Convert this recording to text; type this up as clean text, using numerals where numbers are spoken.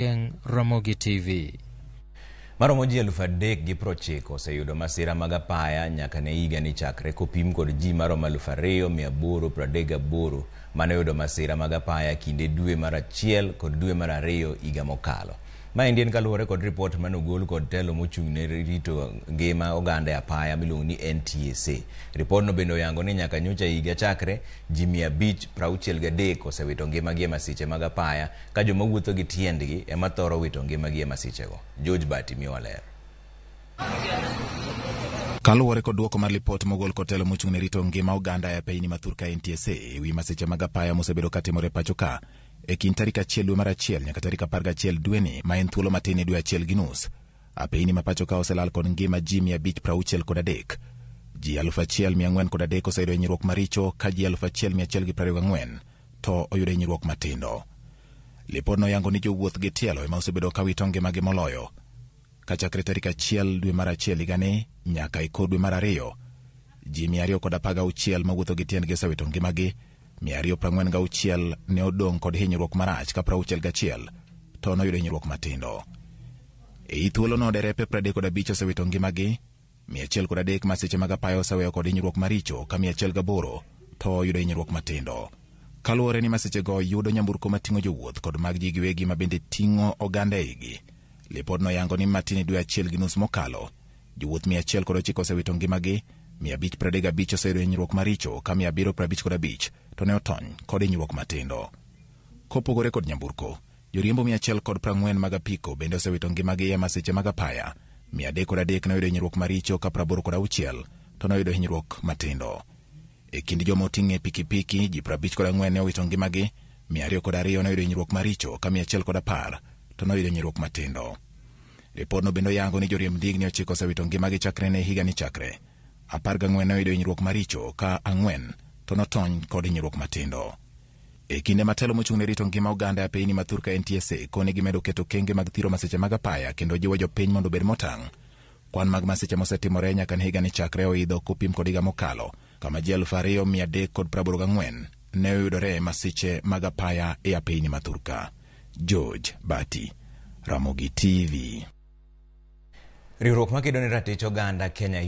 Ochieng, Ramogi TV. Maromo ji 3,090 oseyudo masira mag apaya nyaka ne higani chakre kopim kod ji maromo 2,838 mane oyudo masira mag apaya kinde dwe mar achiel kod dwe mar ariyo higa mokalo. Maendi en kaluwore kod ripot mane ogol kod telo mochung' ne rito ngima oganda e apaya miluongo ni NTSA. Ripodno bende oyango ni nyaka nyocha higa chakre, ji 563 osewito ngimagi e masiche mag apaya ka joma wuotho gi tiendgi ema thoro wito ngimagi e masichego. George Bati miyowa ler. Kaluwore kod duoko mar lipot mogol kod telo mochung' ne rito ngima oganda e apeyni ma thurka NTSA ewi masiche mag apaya mosebedo katimore pacho ka e kind tarik 1 dwe mar 1 nyaka tarik 11 dweni ma en thuolo matin e dwe achiel gi nus. Apeyni ma pacho ka oselal kod ngima ji 563. Ji 1,403 oseyudo hinyruok maricho ka ji 1,124 to oyudo hinyruok matindo. Lipodno yango ni jowuoth gi tielo ema osebedo ka wito ngimagi moloyo. Kachakre tarik 1 dwe mar 1 higani nyaka e kor dwe mar 2, ji 216 mawuotho gi tiendgi osewito ngimagi, 246 ne odong' kod hinyruok marach ka 61 to noyudo hinyruok matindo. Ei thuolono derepe 35 osewito ngimagi, 103 masiche mag apaya oseweyo kod hinyruok maricho ka 108 to oyudo hinyruok matindo. Kaluwore ni masichego yudo nyamburko mating'o jowuoth kod mag ji giwegi ma bende ting'o oganda e igi. Lipodno yango ni matin e dwe achiel gi nus mokalo, jowuoth 109 osewito ngimagi, 535 oseyudo hinyruok maricho ka 755 to ne otony kod hinyruok matindo. Kopogore kod nyamburko, joriembo 140 mag apiko bende osewito ngimagi e masiche mag apaya, 303 noyudo hinyruok maricho ka 86 to noyudo hinyruok matindo. E kind joma oting'e pikipiki, ji 54 ne owito ngimagi, 202 noyudo hinyruok maricho ka 110 to noyudo hinyruok matindo. Ripodno bende oyango ni joriemb ndigni 9 osewito ngimagi chakre ne higani chakre. 14 noyudo hinyruok maricho ka 4 to notony kod hinyruok matindo. E kinde ma telo mochung' ne rito ngima oganda e apeyni ma thurka NTSA koni gimedo keto okenge mag thiro masiche mag apaya kendo jiwo jopiny mondo obed motang'. Kwan mag masiche mosetimore nyaka ne higani chakre oidho kopim kod higa mokalo, kama ji 2,384 ne oyudore e masiche mag apaya e apeyni ma thurka. George Bati, Ramogi TV. Riwruok makedo ne ratich oganda Kenya